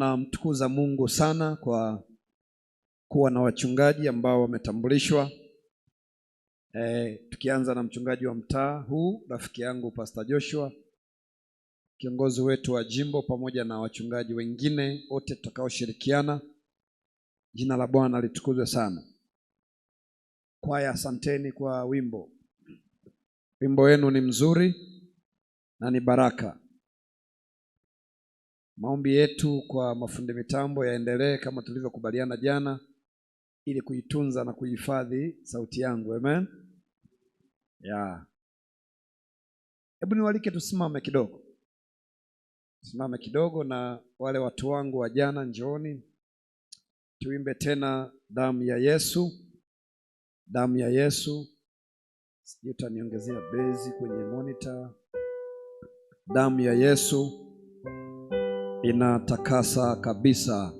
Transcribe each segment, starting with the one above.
Tunamtukuza Mungu sana kwa kuwa na wachungaji ambao wametambulishwa. Tukianza na mchungaji wa mtaa huu, rafiki yangu Pastor Joshua, kiongozi wetu wa jimbo, pamoja na wachungaji wengine wote tutakaoshirikiana. Jina la Bwana litukuzwe sana. Kwaya, asanteni kwa wimbo. Wimbo wenu ni mzuri na ni baraka. Maombi yetu kwa mafundi mitambo yaendelee kama tulivyokubaliana jana, ili kuitunza na kuihifadhi sauti yangu. Amen. Yeah. Hebu niwalike tusimame kidogo, simame kidogo, na wale watu wangu wa jana, njooni tuimbe tena damu ya Yesu, damu ya Yesu. Sijui utaniongezea bezi kwenye monitor. Damu ya Yesu inatakasa kabisa.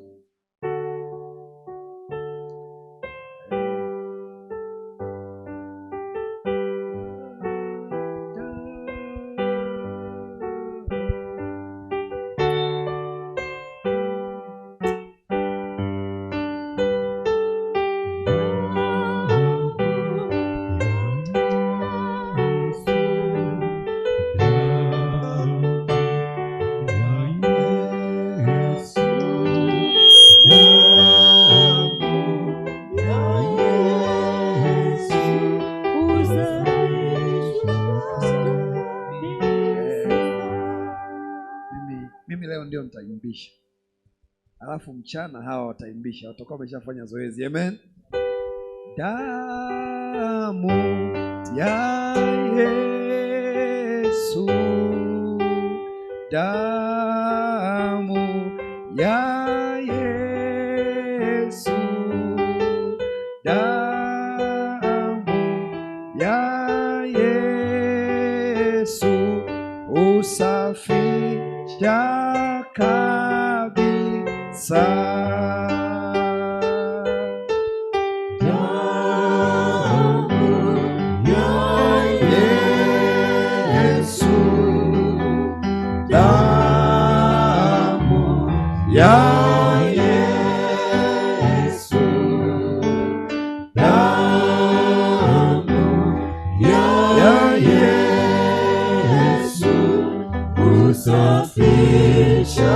Mimi leo ndio nitaimbisha, alafu mchana hawa wataimbisha, watakuwa wameshafanya zoezi. Amen. Damu ya Yesu, damu ya Yesu, damu ya Yesu husafisha kabisa. Yesu, damu ya Yesu, damu ya Yesu husafisha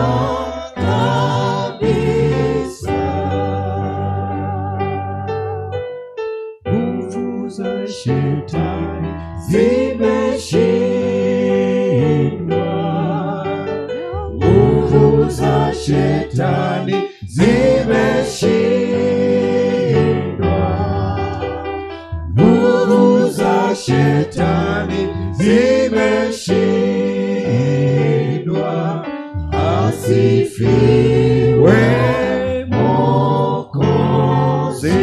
kabisa. Nguvu za shetani zimeshindwa, nguvu za shetani zimeshindwa, nguvu za shetani zimeshindwa. Asifiwe Mwokozi.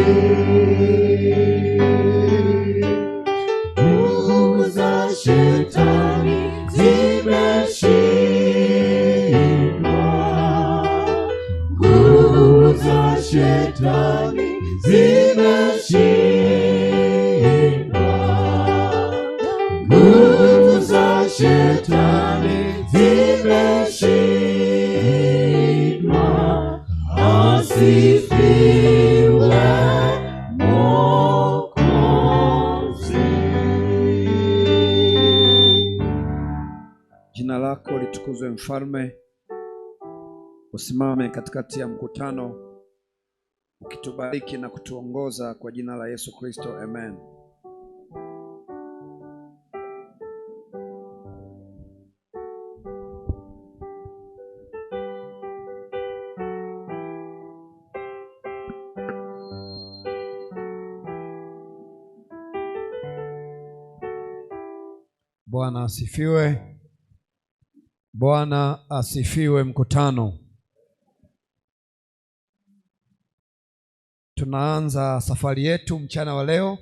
Nguvu za shetani zimeshindwa, nguvu za shetani zimeshindwa, nguvu za shetani zimeshindwa. Asifiwe Mwokozi. Jina lako litukuzwe Mfalme. Usimame katikati ya mkutano ukitubariki na kutuongoza kwa jina la Yesu Kristo, amen. Bwana asifiwe. Bwana asifiwe mkutano. Tunaanza safari yetu mchana wa leo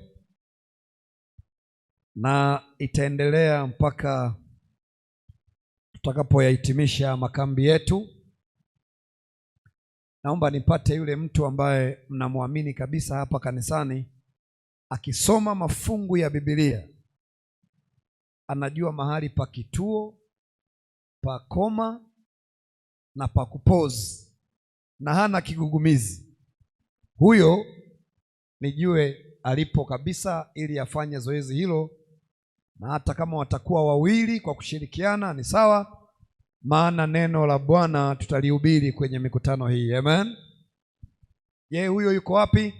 na itaendelea mpaka tutakapoyahitimisha makambi yetu. Naomba nipate yule mtu ambaye mnamwamini kabisa hapa kanisani akisoma mafungu ya Biblia anajua mahali pa kituo, pa koma na pa kupozi. na hana kigugumizi. Huyo nijue alipo kabisa, ili afanye zoezi hilo, na hata kama watakuwa wawili kwa kushirikiana ni sawa, maana neno la Bwana tutalihubiri kwenye mikutano hii. Amen. Je, huyo yuko wapi?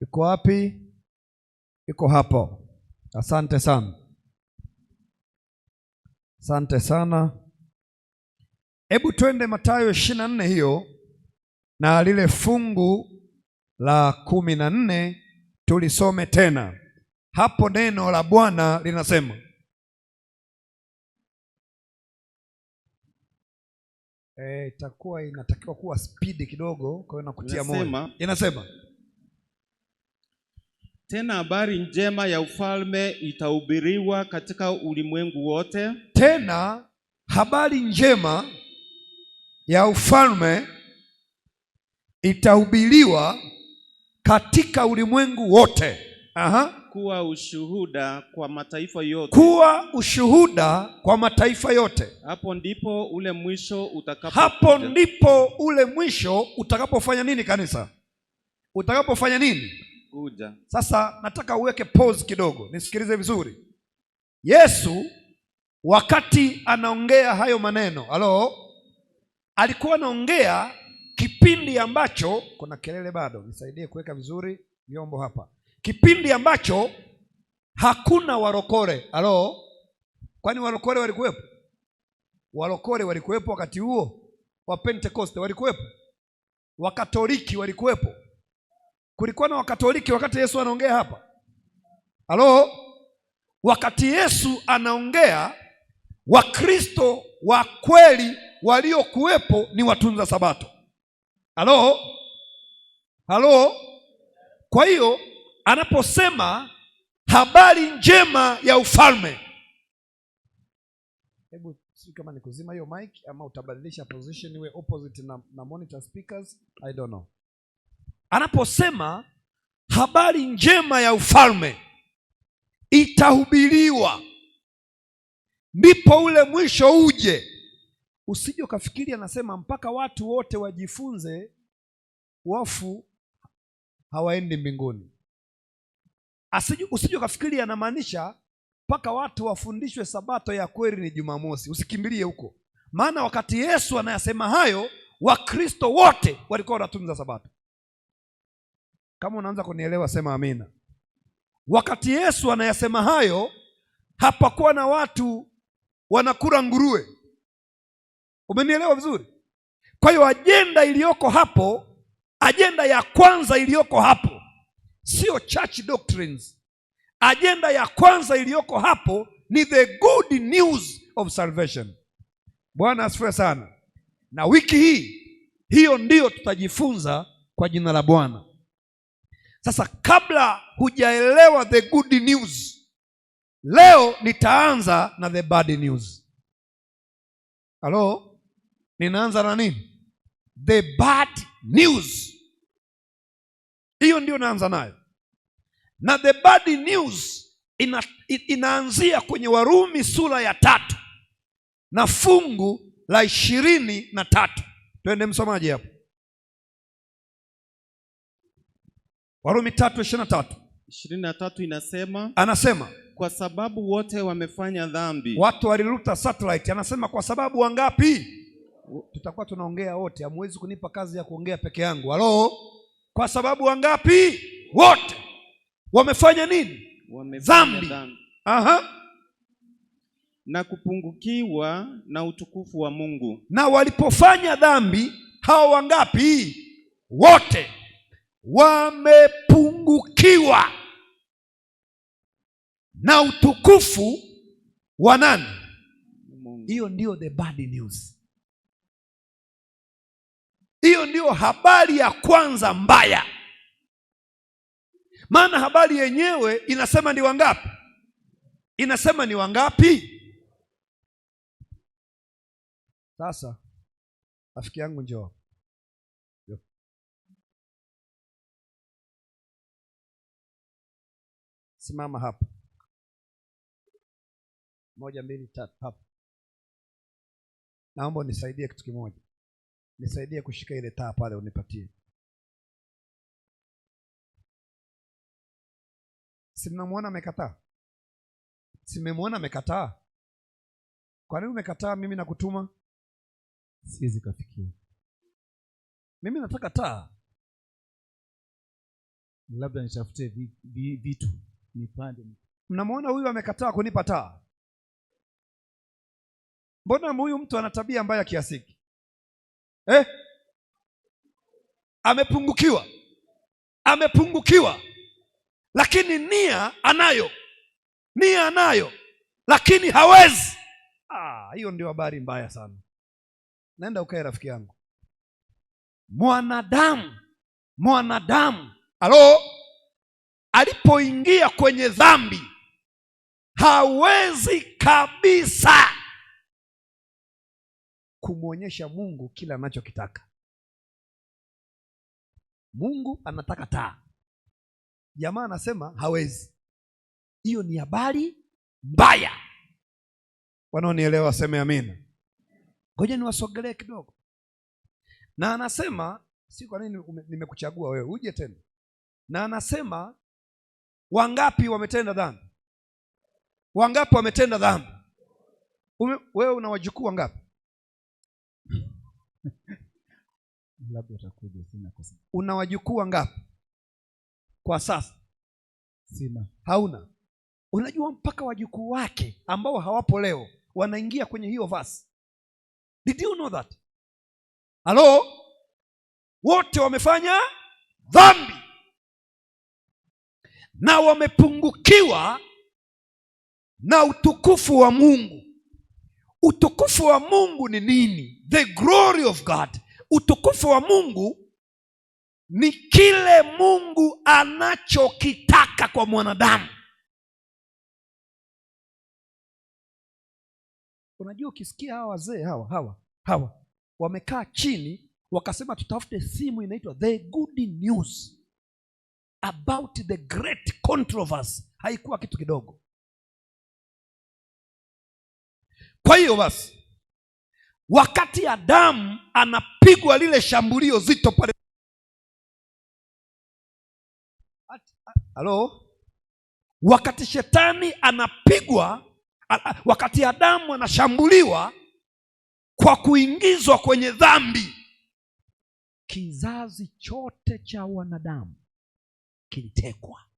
Yuko wapi? Yuko hapo. Asante sana, asante sana. Hebu twende Mathayo 24 hiyo na lile fungu la 14 tulisome tena. Hapo neno la Bwana linasema itakuwa inatakiwa kuwa spidi kidogo, kwa hiyo nakutia moyo. Inasema tena habari njema ya ufalme itahubiriwa katika ulimwengu wote, tena habari njema ya ufalme itahubiriwa katika ulimwengu wote. Aha. Kuwa ushuhuda kwa mataifa yote. Kuwa ushuhuda kwa mataifa yote. Hapo ndipo ule mwisho utakapokuja. Hapo ndipo ule mwisho utakapofanya nini, kanisa? Utakapofanya nini? Kuja. Sasa nataka uweke pause kidogo, nisikilize vizuri. Yesu wakati anaongea hayo maneno, halo, alikuwa anaongea kipindi ambacho kuna kelele bado, nisaidie kuweka vizuri vyombo hapa. Kipindi ambacho hakuna warokore. Halo, kwani warokore walikuwepo? Warokore walikuwepo wakati huo? Wa Pentecoste walikuwepo? Wakatoliki walikuwepo? Kulikuwa na Wakatoliki wakati Yesu anaongea hapa? Halo, wakati Yesu anaongea, Wakristo wa kweli waliokuwepo ni watunza Sabato. Halo, halo. Kwa hiyo anaposema habari njema ya ufalme, hebu sijui kama ni kuzima hiyo mic ama utabadilisha position iwe opposite na monitor speakers, I don't know. Anaposema habari njema ya ufalme itahubiriwa, ndipo ule mwisho uje. Usije ukafikiri anasema mpaka watu wote wajifunze wafu hawaendi mbinguni. Usije ukafikiri anamaanisha mpaka watu wafundishwe sabato ya kweli ni Jumamosi. Usikimbilie huko, maana wakati Yesu anayasema hayo, Wakristo wote walikuwa wanatunza sabato. Kama unaanza kunielewa sema amina. Wakati Yesu anayasema hayo, hapakuwa na watu wanakula nguruwe. Umenielewa vizuri? Kwa hiyo ajenda iliyoko hapo, ajenda ya kwanza iliyoko hapo sio church doctrines. Ajenda ya kwanza iliyoko hapo ni the good news of salvation. Bwana asifiwe sana. Na wiki hii hiyo ndiyo tutajifunza kwa jina la Bwana. Sasa kabla hujaelewa the good news, leo nitaanza na the bad news. Halo? Ninaanza na nini? The bad news. Hiyo ndio naanza nayo. Na the bad news inaanzia kwenye Warumi sura ya 3 na fungu la 23. Twende msomaji hapo. Warumi 3:23. 23 inasema, Anasema, kwa sababu wote wamefanya dhambi. Watu waliruta satellite. Anasema kwa sababu wangapi? Tutakuwa tunaongea wote, hamwezi kunipa kazi ya kuongea peke yangu. Halo? Kwa sababu wangapi? Wote wamefanya nini? Wamefanya Dhambi. dhambi. Aha. Na kupungukiwa na utukufu wa Mungu. Na walipofanya dhambi, hao wangapi? Wote wamepungukiwa na utukufu wa nani? Mungu. Hiyo ndio the bad news. Hiyo ndio habari ya kwanza mbaya. Maana habari yenyewe inasema ni wangapi? Inasema ni wangapi? Sasa rafiki yangu njoo. Njoo. Simama hapa. 1, 2, 3 hapa. Naomba unisaidie kitu kimoja. Nisaidie kushika ile taa pale unipatie. Si mnamwona amekataa? Si mmemwona amekataa? Kwa nini umekataa mimi nakutuma? Siwezi kafikia. Mimi nataka taa. Labda nitafute vitu nipande. Mnamwona huyu amekataa kunipa taa? Mbona huyu mtu ana tabia mbaya kiasi hiki? Amepungukiwa. Amepungukiwa. Lakini nia anayo. Nia anayo. Lakini hawezi. Hiyo ndio habari mbaya sana. Nenda ukae rafiki yangu. Mwanadamu, mwanadamu, halo, alipoingia kwenye dhambi hawezi kabisa kumwonyesha Mungu kila anachokitaka. Mungu anataka taa. Jamaa anasema hawezi. Hiyo ni habari mbaya. Wanaonielewa waseme amina. Ngoja niwasogelee kidogo. Na anasema, si kwa nini nimekuchagua wewe uje tena. Na anasema wangapi wametenda dhambi? Wangapi wametenda dhambi? Wewe una wajukuu wangapi? Labda utakuja, sina kwa sasa. Una wajukuu wangapi kwa sasa? Sina. Hauna. Unajua mpaka wajukuu wake ambao hawapo leo wanaingia kwenye hiyo verse. Did you know that? Halo? Wote wamefanya dhambi na wamepungukiwa na utukufu wa Mungu. Utukufu wa Mungu ni nini? The glory of God. Utukufu wa Mungu ni kile Mungu anachokitaka kwa mwanadamu. Unajua ukisikia hawa wazee hawa wamekaa chini wakasema tutafute simu inaitwa The Good News about the great controversy, haikuwa kitu kidogo. Kwa hiyo basi wakati Adamu anapigwa lile shambulio zito pale, halo, wakati shetani anapigwa, wakati Adamu anashambuliwa kwa kuingizwa kwenye dhambi, kizazi chote cha wanadamu kilitekwa.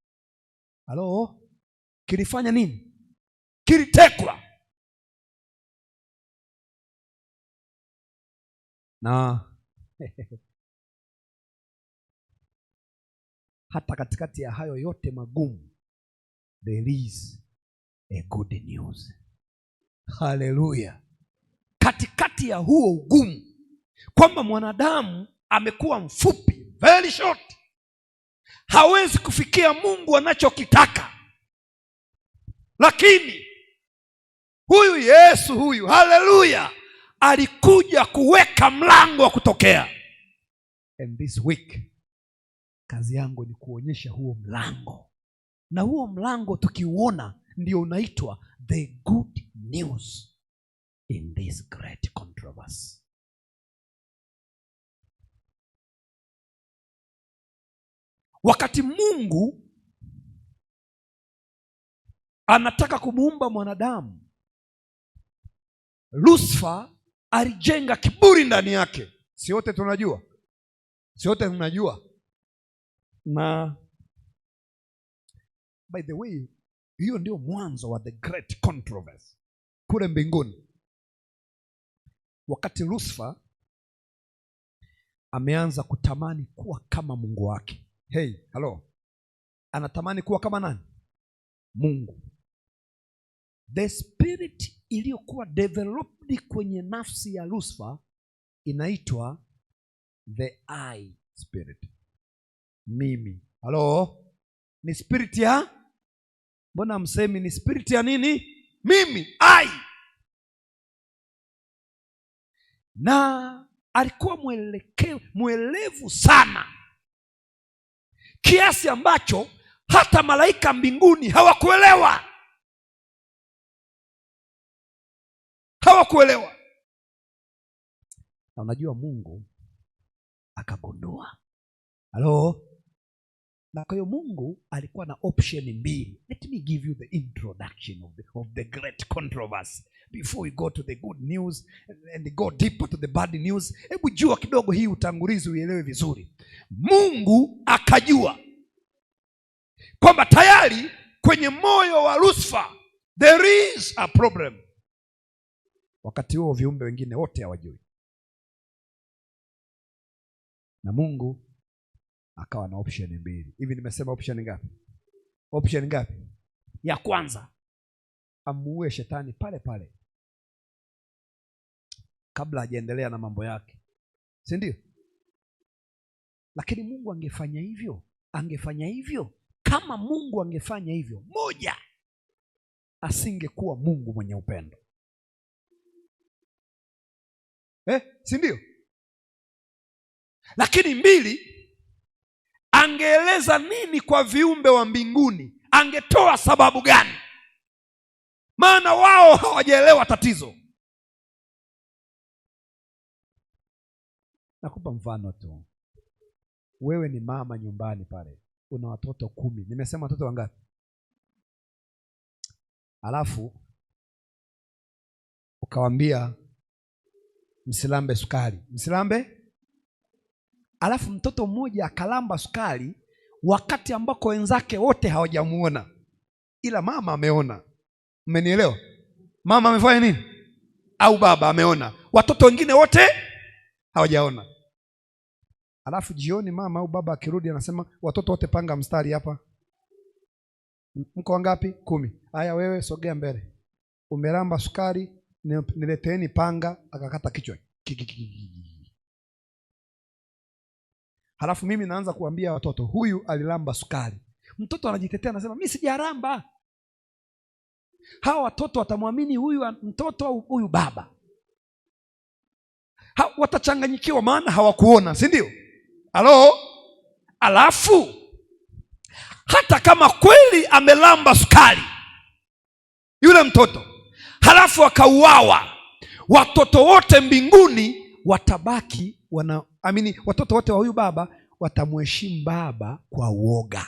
Halo, kilifanya nini? Kilitekwa. Na hata katikati ya hayo yote magumu, there is a good news. Hallelujah. Katikati ya huo ugumu kwamba mwanadamu amekuwa mfupi, very short, hawezi kufikia Mungu anachokitaka, lakini huyu Yesu huyu, hallelujah, alikuja kuweka mlango wa kutokea. And this week kazi yangu ni kuonyesha huo mlango, na huo mlango tukiuona ndio unaitwa the good news in this great controversy. Wakati Mungu anataka kumuumba mwanadamu, Lucifer alijenga kiburi ndani yake. Si wote tunajua? Si wote tunajua? Na by the way, hiyo ndio mwanzo wa the great controversy kule mbinguni. Wakati Lucifer ameanza kutamani kuwa kama Mungu wake. Hey, hello. Anatamani kuwa kama nani? Mungu. The spirit iliyokuwa developed kwenye nafsi ya Lucifer inaitwa the I spirit. Mimi. Hello? Ni spirit ya? Mbona msemi ni spirit ya nini? Mimi, I. Na alikuwa mwelevu sana kiasi ambacho hata malaika mbinguni hawakuelewa. Hawakuelewa. Na unajua Mungu Akagundua. Halo? Na kwa hiyo Mungu alikuwa na option mbili. Let me give you the introduction of the great controversy before we go to the good news and go deeper to the bad news. Hebu jua kidogo hii utangulizi uielewe vizuri. Mungu akajua kwamba tayari kwenye moyo wa Lucifer there is a problem. Wakati huo viumbe wengine wote hawajui, na Mungu akawa na option mbili. Hivi nimesema option ngapi? Option ngapi? Ya kwanza, amuue shetani pale pale kabla hajaendelea na mambo yake, si ndio? Lakini Mungu angefanya hivyo, angefanya hivyo, kama Mungu angefanya hivyo, moja, asingekuwa Mungu mwenye upendo, si ndio? Lakini mbili, angeeleza nini kwa viumbe wa mbinguni? Angetoa sababu gani? Maana wao hawajaelewa tatizo. Nakupa mfano tu. Wewe ni mama nyumbani pale, una watoto 10. Nimesema watoto wangapi? Alafu ukawambia msilambe sukari, msilambe. Alafu mtoto mmoja akalamba sukari wakati ambako wenzake wote hawajamuona, ila mama ameona. Mmenielewa? Mama amefanya nini? Au baba ameona, watoto wengine wote hawajaona. Alafu jioni mama au baba akirudi anasema, watoto wote panga mstari hapa. Mko wangapi? 10. Haya, wewe sogea mbele, umelamba sukari, nileteeni panga. Akakata kichwa. Halafu mimi naanza kuambia watoto, huyu alilamba sukari. Mtoto anajitetea anasema, mimi sijaramba. Hawa watoto watamwamini huyu mtoto au huyu baba? Watachanganyikiwa maana hawakuona, si ndio? Halo? Alafu hata kama kweli amelamba sukari yule mtoto, halafu akauawa, watoto wote mbinguni watabaki wana, amini, watoto wote wa huyu baba watamheshimu baba kwa uoga.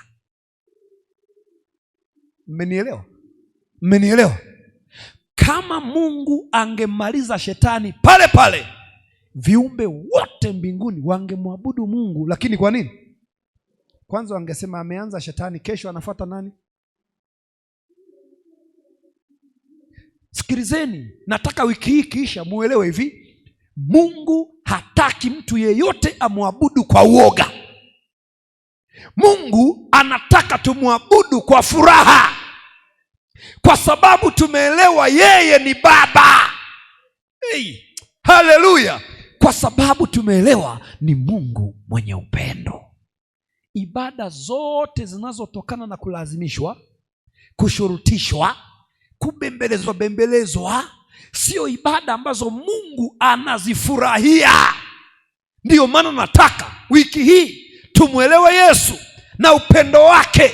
Mmenielewa? Mmenielewa? Kama Mungu angemaliza shetani pale pale, viumbe wote mbinguni wangemwabudu Mungu. Lakini kwa nini? Kwanza wangesema ameanza shetani, kesho anafuata nani? Sikilizeni, nataka wiki hii kisha muelewe hivi, Mungu hataki mtu yeyote amwabudu kwa uoga. Mungu anataka tumwabudu kwa furaha, kwa sababu tumeelewa yeye ni Baba. Hey, haleluya! Kwa sababu tumeelewa ni Mungu mwenye upendo. Ibada zote zinazotokana na kulazimishwa, kushurutishwa, kubembelezwa bembelezwa, sio ibada ambazo Mungu anazifurahia. Ndiyo maana nataka wiki hii tumwelewe Yesu na upendo wake.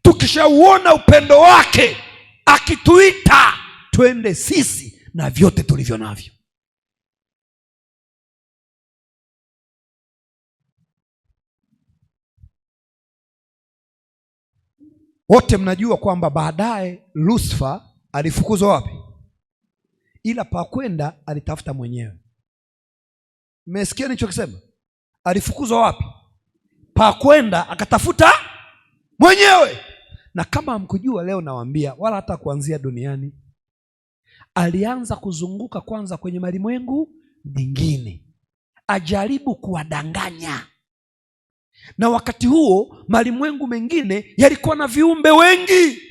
Tukishauona upendo wake akituita, twende sisi na vyote tulivyo navyo. Wote mnajua kwamba baadaye Lucifer alifukuzwa wapi? Ila pa kwenda alitafuta mwenyewe. Mmesikia nilichokisema? Alifukuzwa wapi? Pa kwenda akatafuta mwenyewe. Na kama hamkujua leo nawaambia, wala hata kuanzia duniani. Alianza kuzunguka kwanza kwenye malimwengu mengine, ajaribu kuwadanganya. Na wakati huo malimwengu mengine yalikuwa na viumbe wengi.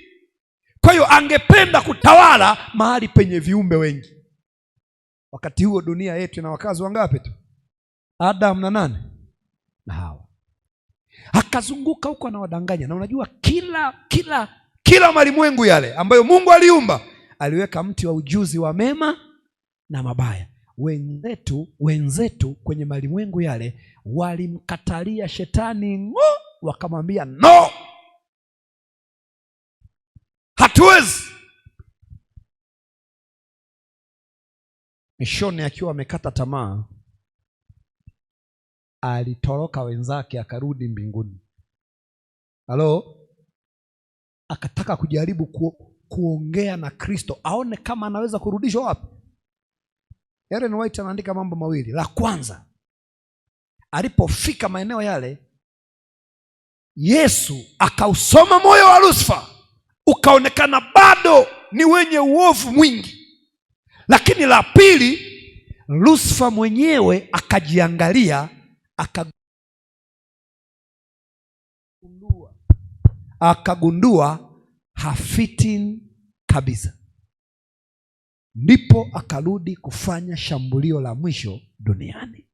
Kwa hiyo angependa kutawala mahali penye viumbe wengi. Wakati huo dunia yetu ina wakazi wangapi tu? Adam na nani? Na Hawa. Akazunguka huko anawadanganya. Na unajua kila malimwengu yale ambayo Mungu aliumba, aliweka mti wa ujuzi wa mema na mabaya. Wenzetu kwenye malimwengu yale walimkatalia shetani ng'o, wakamwambia no, hatuwezi. Mwishoni akiwa amekata tamaa, Alitoroka wenzake akarudi mbinguni. Halo, akataka kujaribu kuongea na Kristo aone kama anaweza kurudishwa wapi. Ellen White anaandika mambo mawili. La kwanza, alipofika maeneo yale, Yesu akausoma moyo wa Lusifa, ukaonekana bado ni wenye uovu mwingi. Lakini la pili, Lusifa mwenyewe akajiangalia, akagundua hafiti kabisa. Ndipo akarudi kufanya shambulio la mwisho duniani.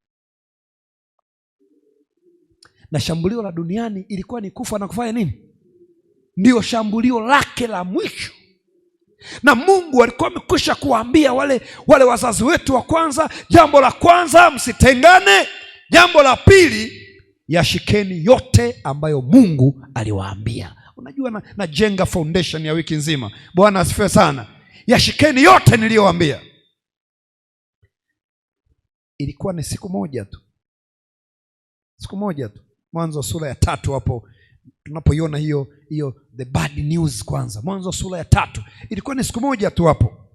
Na shambulio la duniani ilikuwa ni kufa na kufanya nini? Ndio shambulio lake la mwisho. Na Mungu alikuwa amekwisha kuwaambia wale wazazi wetu wa kwanza, jambo la kwanza msitengane, jambo la pili yashikeni yote ambayo Mungu aliwaambia. Unajua, najenga foundation ya wiki nzima. Bwana asifiwe sana. Yashikeni yote niliyowaambia. Ilikuwa ni siku moja tu, siku moja tu. Mwanzo sura ya 3 hapo tunapoiona hiyo the bad news kwanza. Mwanzo sura ya 3 ilikuwa ni siku moja tu hapo.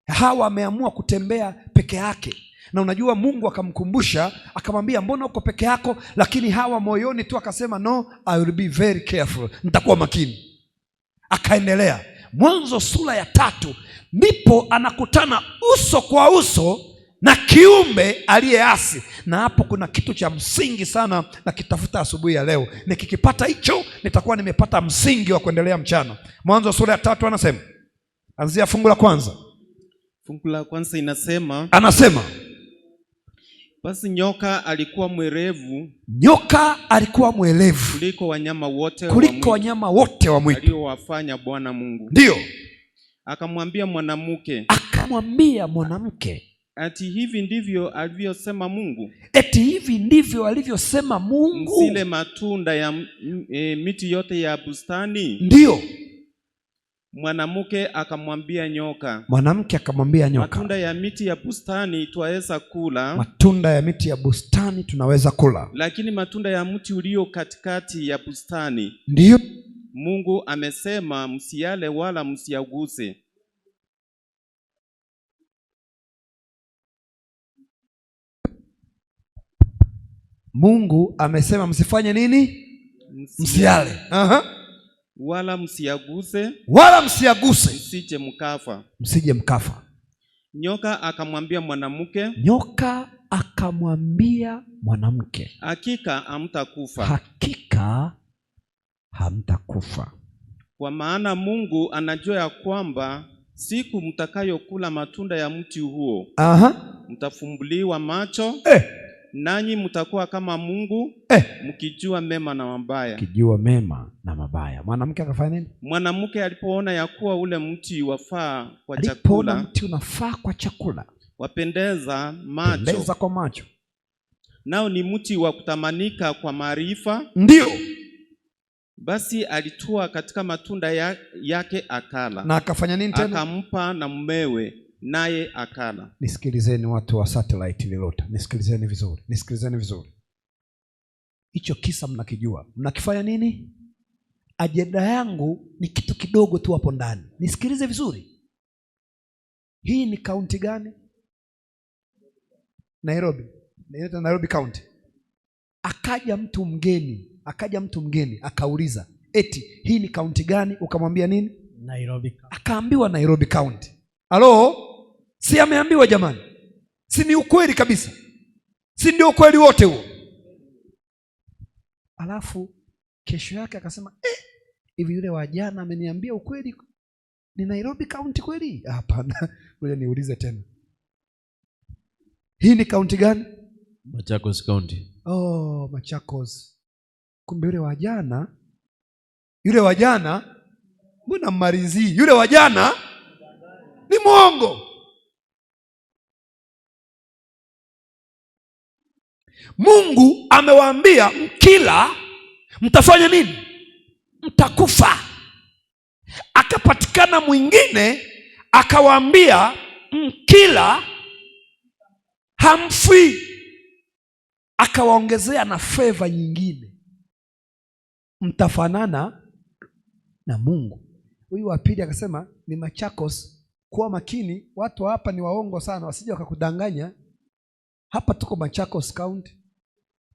Hawa ameamua kutembea peke yake. Na unajua Mungu akamkumbusha, akamwambia mbona uko peke yako? Lakini Hawa moyoni tu akasema no, I will be very careful, nitakuwa makini. Akaendelea. Mwanzo sura ya 3 ndipo anakutana uso kwa uso na kiumbe aliyeasi. Na hapo kuna kitu cha msingi sana nakitafuta asubuhi ya leo. Nikikipata hicho nitakuwa nimepata msingi wa kuendelea mchana. Mwanzo sura ya 3 anasema, anzia fungu la kwanza. Fungu la kwanza inasema, anasema basi nyoka alikuwa mwerevu, nyoka alikuwa mwerevu kuliko wanyama wote kuliko wanyama wote wa mwitu aliowafanya Bwana Mungu. Ndio. Akamwambia mwanamke, akamwambia mwanamke, ati hivi ndivyo alivyosema Mungu, eti hivi ndivyo alivyosema Mungu, msile matunda ya miti yote ya bustani. Ndio. Mwanamke akamwambia nyoka, mwanamke akamwambia nyoka, matunda ya miti ya bustani twaweza kula, matunda ya miti ya bustani tunaweza kula, lakini matunda ya mti ulio katikati ya bustani, ndio Mungu amesema msiale wala msiaguse. Mungu amesema msifanye nini? Msiale. Aha. Wala msiaguse, wala msiaguse, msije mkafa, msije mkafa. Nyoka akamwambia mwanamke, nyoka akamwambia mwanamke, hakika hamtakufa, hakika hamtakufa. Kwa maana Mungu anajua ya kwamba siku mtakayokula matunda ya mti huo, aha, mtafumbuliwa macho, nanyi mtakuwa kama Mungu, mkijua mema na mabaya. Mkijua mema na mabaya. Mwanamke akafanya nini? Mwanamke alipoona ya kuwa ule mti wafaa kwa alipoona chakula, mti unafaa kwa chakula, wapendeza macho, pendeza kwa macho, nao ni mti wa kutamanika kwa maarifa, ndio basi alitua katika matunda yake akala. Na akafanya nini tena? Akampa na mumewe, naye akala. Nisikilizeni watu wa satellite Lilota, nisikilizeni vizuri, nisikilizeni vizuri. Hicho kisa mnakijua. Mnakifanya nini? Ajenda yangu ni kitu kidogo tu hapo ndani. Nisikilize vizuri. Hii ni kaunti gani? Nairobi. Inaitwa Nairobi County. Akaja mtu mgeni, akaja mtu mgeni akauliza, eti hii ni kaunti gani? Ukamwambia nini? Nairobi County. Akaambiwa Nairobi County. Halo? Si ameambiwa jamani? Si ni ukweli kabisa? Si ndio ukweli wote huo? Alafu kesho yake akasema, hivi yule wa jana ameniambia ukweli ni Nairobi County kweli? Hapana, ngoja niulize tena. Hii ni kaunti gani? Machakos County. Oh, Machakos. Kumbe yule wa jana, mbona mmalizii? Yule wa jana ni mwongo. Mungu amewaambia mkila mtafanya nini? Mtakufa. Akapatikana mwingine akawaambia mkila hamfi. Akawaongezea na favor nyingine, mtafanana na Mungu. Huyu wa pili akasema ni Machakos, kuwa makini, watu hapa ni waongo sana, wasije wakakudanganya. Hapa tuko Machakos County.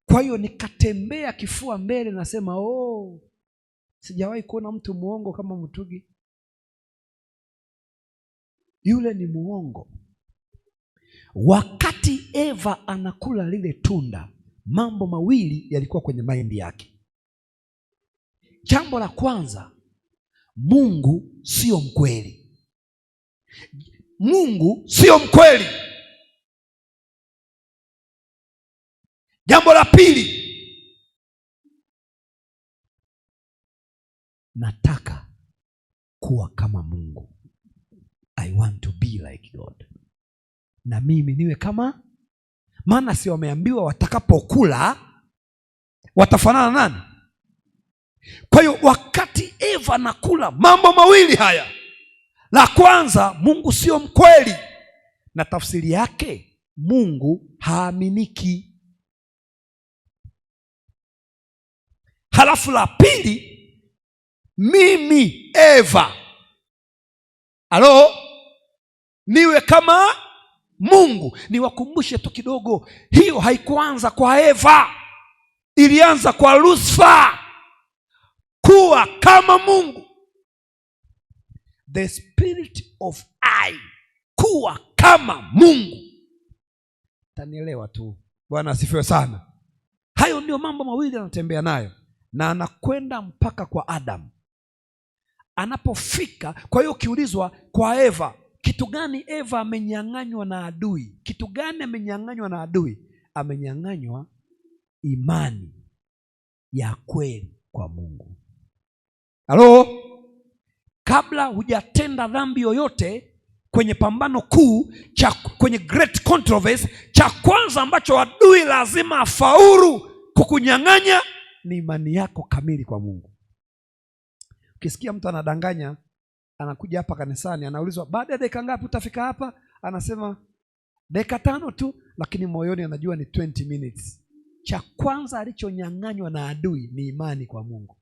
Kwa hiyo nikatembea kifua mbele, nasema oh, sijawahi kuona mtu muongo kama Mutugi. Yule ni muongo. Wakati Eva anakula lile tunda, mambo mawili yalikuwa kwenye mind yake. Jambo la kwanza, Mungu sio mkweli. Mungu sio mkweli. Jambo la pili, nataka kuwa kama Mungu. I want to be like God. Na mimi niwe kama, maana si wameambiwa watakapokula watafanana nani? Kwa hiyo wakati Eva anakula, mambo mawili haya. La kwanza, Mungu sio mkweli, na tafsiri yake Mungu haaminiki. Halafu la pili, mimi Eva, halo, niwe kama Mungu. Niwakumbushe tu kidogo, hiyo haikuanza kwa Eva, ilianza kwa Lucifer, kuwa kama Mungu. The spirit of I, kuwa kama Mungu. Tanielewa tu. Bwana asifiwe sana. Hayo ndio mambo mawili anatembea nayo, na anakwenda mpaka kwa Adam anapofika. Kwa hiyo ukiulizwa kwa Eva, kitu gani Eva amenyang'anywa na adui? Kitu gani amenyang'anywa na adui? Amenyang'anywa imani ya kweli kwa Mungu. Halo? Kabla hujatenda dhambi yoyote kwenye pambano kuu, kwenye great controversy, cha kwanza ambacho adui lazima afaulu kukunyang'anya ni imani yako kamili kwa Mungu. Ukisikia mtu anadanganya, anakuja hapa kanisani, anaulizwa baada ya dakika ngapi utafika hapa? Anasema dakika 5 tu, lakini moyoni anajua ni 20 minutes. Cha kwanza alichonyang'anywa na adui ni imani kwa Mungu.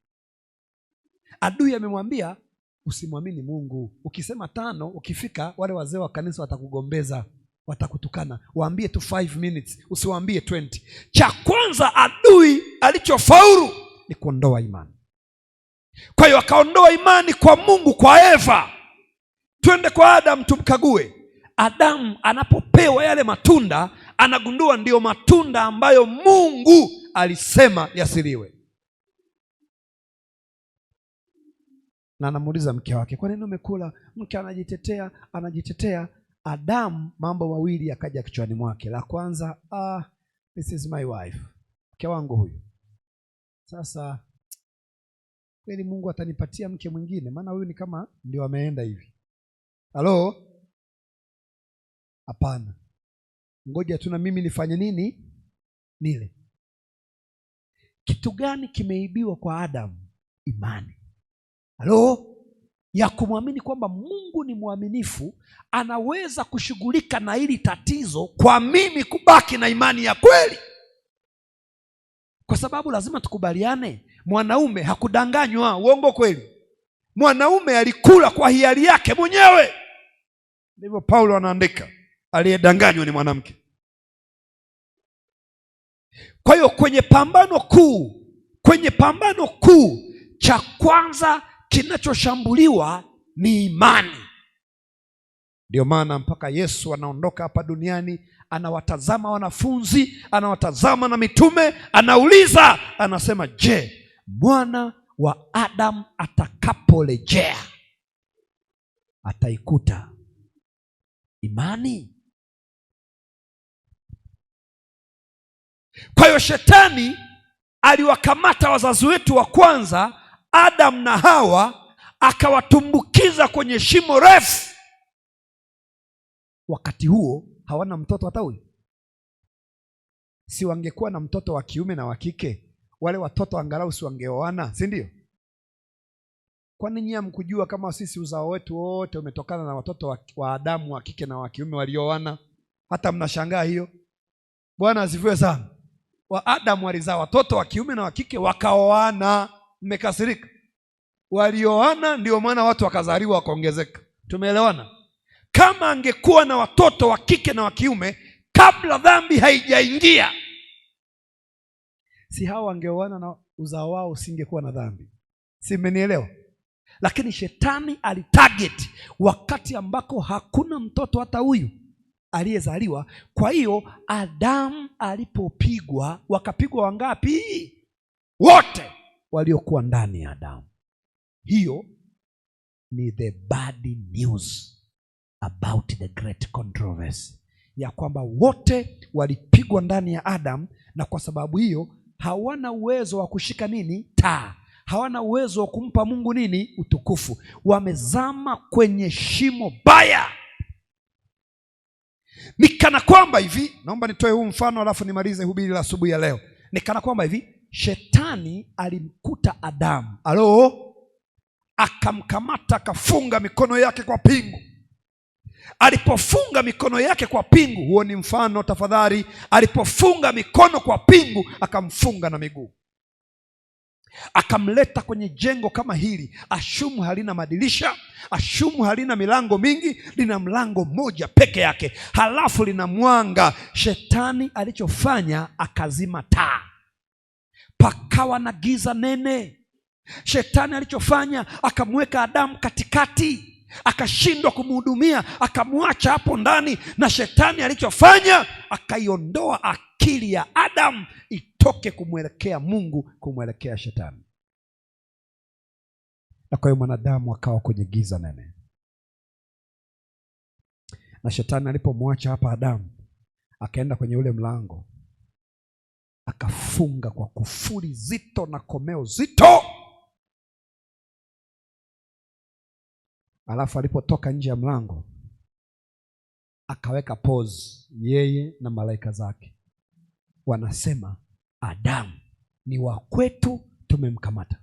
Adui amemwambia usimwamini Mungu. Ukisema 5, ukifika wale wazee wa kanisa watakugombeza, watakutukana. Waambie tu 5 minutes, usiwaambie 20. Cha kwanza adui alichofaulu ni kuondoa imani. Kwa hiyo akaondoa imani kwa Mungu kwa Eva. Twende kwa Adam tumkague. Adam anapopewa yale matunda, anagundua ndiyo matunda ambayo Mungu alisema yasiliwe. Na anamuuliza mke wake, kwa nini umekula? Mke anajitetea, anajitetea. Adam mambo mawili yakaja kichwani mwake. La kwanza, this is my wife, mke wangu huyu. Sasa kweli Mungu atanipatia mke mwingine? Maana huyu ni kama ndio ameenda hivi. Halo? Hapana. Ngoja tu na mimi nifanye nini? Nile. Kitu gani kimeibiwa kwa Adam? Imani. Halo? Ya kumwamini kwamba Mungu ni mwaminifu, anaweza kushughulika na hili tatizo kwa mimi kubaki na imani ya kweli. Kwa sababu lazima tukubaliane, mwanaume hakudanganywa. Uongo kweli? Mwanaume alikula kwa hiari yake mwenyewe. Ndivyo Paulo anaandika, aliyedanganywa ni mwanamke. Kwa hiyo kwenye pambano kuu, cha kwanza kinachoshambuliwa ni imani. Ndio maana mpaka Yesu anaondoka hapa duniani, anawatazama wanafunzi, anawatazama na mitume, anauliza, anasema, je, mwana wa Adam atakaporejea ataikuta imani? Kwa hiyo shetani aliwakamata wazazi wetu wa kwanza, Adam na Hawa, akawatumbukiza kwenye shimo refu. Wakati huo hawana mtoto hata huyu. Si wangekuwa na mtoto wa kiume na wa kike, wale watoto angalau si wangeoana, si ndio? Kwani nyinyi hamkujua kama sisi uzao wetu wote umetokana na watoto wa Adamu wa kike na wa kiume walioana? Hata mnashangaa hiyo. Bwana asifiwe sana. Wa Adamu walizaa watoto wa kiume na wa kike, wakaoana. Mmekasirika? Walioana, ndio maana watu wakazaliwa wakaongezeka. Tumeelewana? Kama angekuwa na watoto wa kike na wa kiume kabla dhambi haijaingia, si hao wangeoana na uzao wao usingekuwa na dhambi? Si mmenielewa? Lakini shetani alitarget wakati ambako hakuna mtoto hata huyu aliyezaliwa. Kwa hiyo Adamu alipopigwa, wakapigwa wangapi? Wote waliokuwa ndani ya Adamu. Hiyo ni the bad news about the great controversy, ya kwamba wote walipigwa ndani ya Adam, na kwa sababu hiyo hawana uwezo wa kushika nini? Taa. Hawana uwezo wa kumpa Mungu nini? Utukufu. Wamezama kwenye shimo baya. Ni kana kwamba hivi, naomba nitoe huu mfano alafu nimalize hubiri la asubuhi ya leo. Ni kana kwamba hivi shetani alimkuta Adamu, alo, akamkamata akafunga mikono yake kwa pingu. Alipofunga mikono yake kwa pingu, huo ni mfano tafadhali. Alipofunga mikono kwa pingu, akamfunga na miguu, akamleta kwenye jengo kama hili. Ashumu halina madirisha, ashumu halina milango mingi, lina mlango mmoja peke yake, halafu lina mwanga. Shetani alichofanya akazima taa, pakawa na giza nene. Shetani alichofanya akamweka Adamu katikati, akashindwa kumhudumia, akamwacha hapo ndani. Na shetani alichofanya akaiondoa akili ya Adamu itoke kumwelekea Mungu, kumwelekea shetani. Na kwa hiyo mwanadamu akawa kwenye giza nene. Na shetani alipomwacha hapa Adamu, akaenda kwenye ule mlango, akafunga kwa kufuli zito na komeo zito. Alafu alipotoka nje ya mlango akaweka pause, yeye na malaika zake wanasema, Adamu ni wa kwetu, tumemkamata.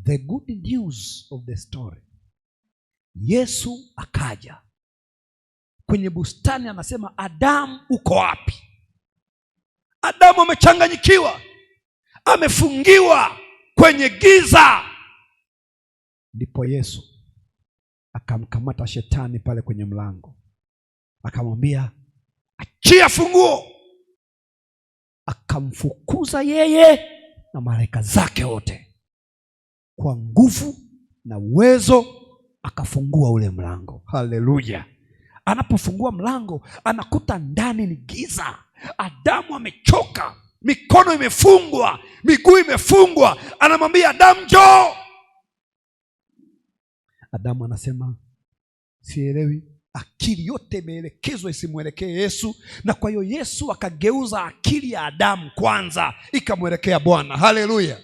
The good news of the story, Yesu akaja kwenye bustani, anasema, Adamu uko wapi? Adamu amechanganyikiwa, amefungiwa kwenye giza. Ndipo Yesu akamkamata shetani pale kwenye mlango, akamwambia achia funguo, akamfukuza yeye na malaika zake wote kwa nguvu na uwezo, akafungua ule mlango. Haleluya! Anapofungua mlango anakuta ndani ni giza. Adamu amechoka, mikono imefungwa, miguu imefungwa. Anamwambia Adamu, njoo. Adamu anasema sielewi. Akili yote imeelekezwa isimwelekee Yesu, na kwa hiyo Yesu akageuza akili ya Adamu kwanza ikamwelekea Bwana. Haleluya!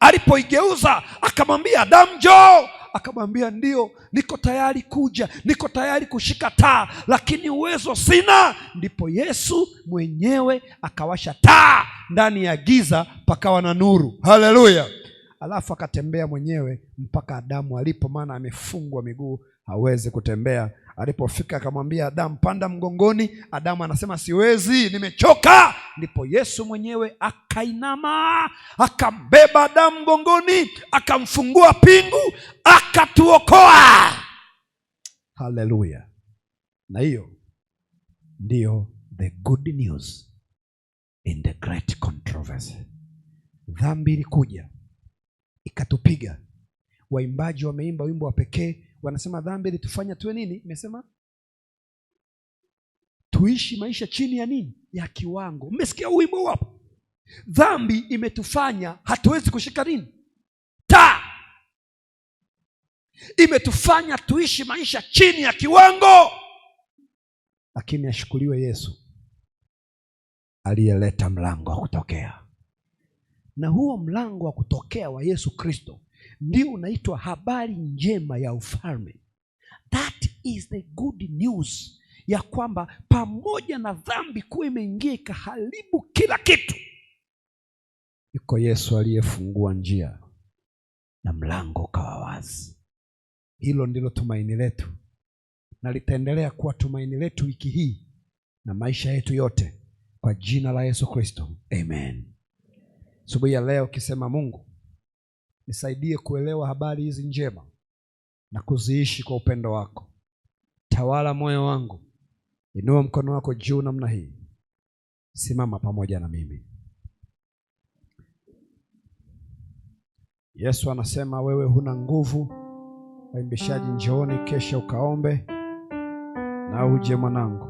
Alipoigeuza akamwambia Adamu, njoo. Akamwambia ndio, niko tayari kuja, niko tayari kushika taa, lakini uwezo sina. Ndipo Yesu mwenyewe akawasha taa ndani ya giza, pakawa na nuru. Haleluya! Alafu akatembea mwenyewe mpaka Adamu alipo, maana amefungwa miguu hawezi kutembea. Alipofika akamwambia Adamu, panda mgongoni. Adamu anasema siwezi, nimechoka. Ndipo Yesu mwenyewe akainama, akambeba Adamu mgongoni, akamfungua pingu, akatuokoa. Haleluya! Na hiyo ndiyo the good news in the great controversy. Dhambi ilikuja ikatupiga. Waimbaji wameimba wimbo wa pekee, wanasema dhambi ilitufanya tuwe nini? Imesema tuishi maisha chini ya nini? Ya kiwango. Mmesikia wimbo hapo? Dhambi imetufanya hatuwezi kushika nini? Taa. Imetufanya tuishi maisha chini ya kiwango. Lakini ashukuriwe Yesu aliyeleta mlango wa kutokea. Na huo mlango wa kutokea wa Yesu Kristo ndio unaitwa habari njema ya ufalme. That is the good news, ya kwamba pamoja na dhambi kuwa imeingia ikaharibu kila kitu, yuko Yesu aliyefungua njia na mlango ukawa wazi. Hilo ndilo tumaini letu na litaendelea kuwa tumaini letu wiki hii. na maisha yetu yote, kwa jina la Yesu Kristo, amen. Asubuhi ya leo ukisema, Mungu nisaidie kuelewa habari hizi njema na kuziishi kwa upendo wako, tawala moyo wangu, inua mkono wako juu namna hii, simama pamoja na mimi. Yesu anasema wewe huna nguvu. Waimbishaji njooni, kesha ukaombe na uje mwanangu.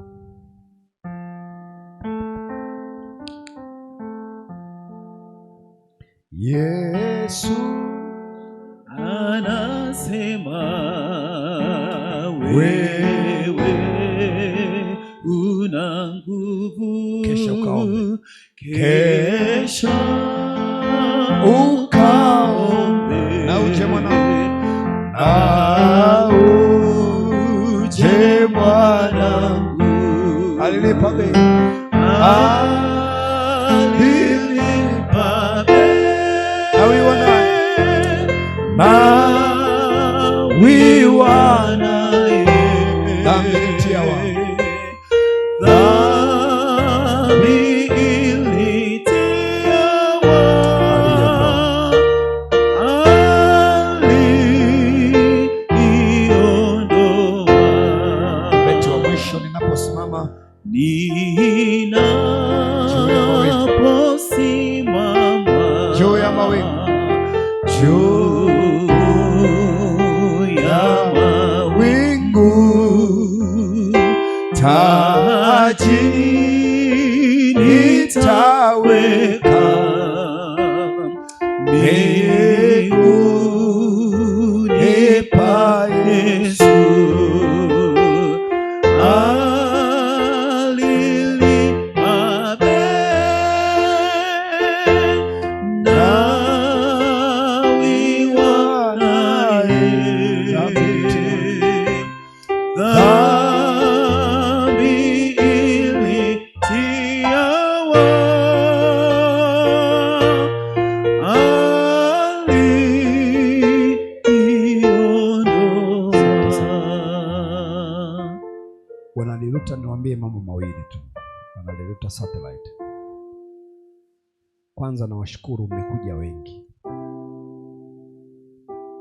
Yesu anasema wewe una nguvu, Kesha ukaombe. Kesha ukaombe na uje mwanangu, na uje mwanangu. Alilipa bei, Alilipa bei, nawiwa naye, nawiwa naye, Dhambi ilitia wa. Dhambi ilitia wa, aliondoa. Beti wa mwisho ninaposimama Ninaposimama juu ya mawingu, juu ya mawingu, taji nitaweka miguuni pa Yesu. Alilipa bei, nawiwa naye, dhambi ilitia wa, aliondoa. Wanaliluta, niwaambie mambo mawili tu. Wanaliluta satellite. Kwanza nawashukuru mmekuja wengi,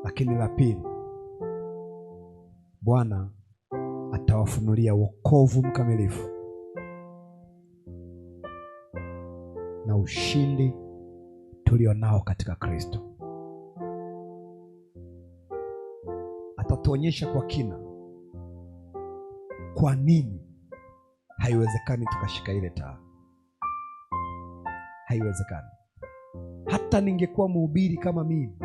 lakini la pili, Bwana atawafunulia wokovu mkamilifu na ushindi tulionao katika Kristo. Atatuonyesha kwa kina kwa nini haiwezekani tukashika ile taa. Haiwezekani. Hata ningekuwa mhubiri kama mimi,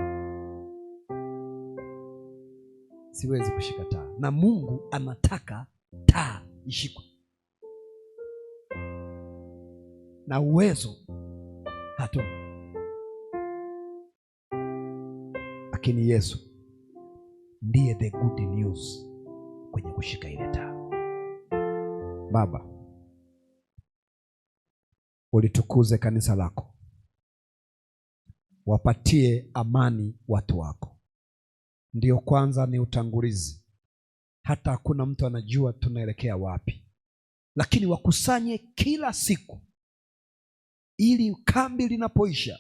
siwezi kushika taa, na Mungu anataka taa ishikwe, na uwezo hatuna, lakini Yesu ndiye the good news kwenye kushika ile taa. Baba, ulitukuze kanisa lako, wapatie amani watu wako. Ndiyo kwanza ni utangulizi, hata hakuna mtu anajua tunaelekea wapi, lakini wakusanye kila siku, ili kambi linapoisha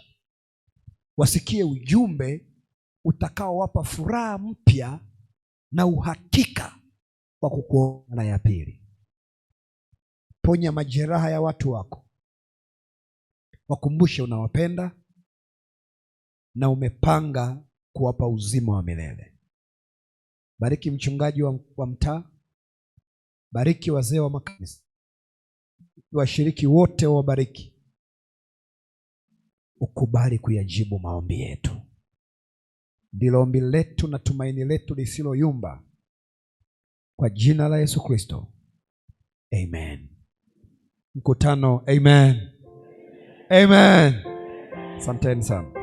wasikie ujumbe utakaowapa furaha mpya na uhakika wa kukuona ya pili. Ponya majeraha ya watu wako, wakumbushe unawapenda na umepanga kuwapa uzima wa milele. Bariki mchungaji wa mtaa, bariki wazee wa makanisa, washiriki wote wabariki. Ukubali kuyajibu maombi yetu. Ndilo ombi letu na tumaini letu lisiloyumba, kwa jina la Yesu Kristo, amen. Mkutano, amen, amen. Asanteni sana.